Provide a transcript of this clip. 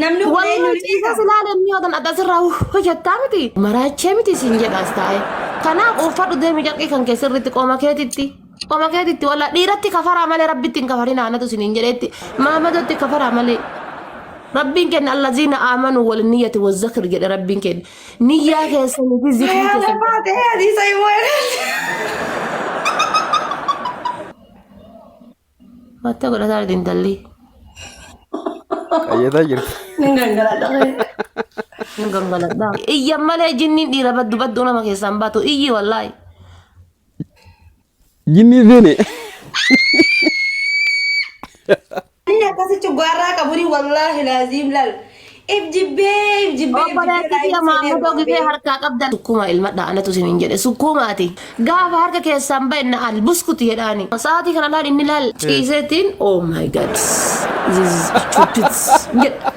Namni kun Wallahi eenyu ni ciisaa beekaa? silaa lammi yootan adda sirraa hojjettaa miti. Maraachee miti siin jedhaas taa'e. Kanaaf uffadhu deemi carqii kan kee sirriitti qoma keetitti. Qoma keetitti walla dhiiratti kafaraa malee rabbitti hin kafarinaa anatu isiniin jedheetti. Maamadotti kafaraa malee. Rabbiin kenna allaziina aamanu wal niyyati wal zakir jedhe rabbiin kenna. Niyyaa keessanii fi zikrii Hayaala keessan. baatee hadiisa himuu eegalte. Matta godhataa jirti intalli. Qayyataa jirti. Nin gangaladha. Hin gangaladhaa. Iyyan malee jinniin dhiira baddu badduu nama keessaan baatu iyyi wallaahi. Jinnii seene. Inni akkasi cuggaarraa qabuni wallaahi laaziim laal. If jibbee if jibbee if jibbee Obboleettii laayif kiyya seenee maammadoo irraa gisee bee. harkaa qabdan sukkuuma ilmadha anatu isiniin jedhe sukkuumaati. Gaafa harka keessaan ba'e na al buskuti jedhaani. Sa'aatii kana laal inni laal ciiseetiin oh my god this is stupid jedhe.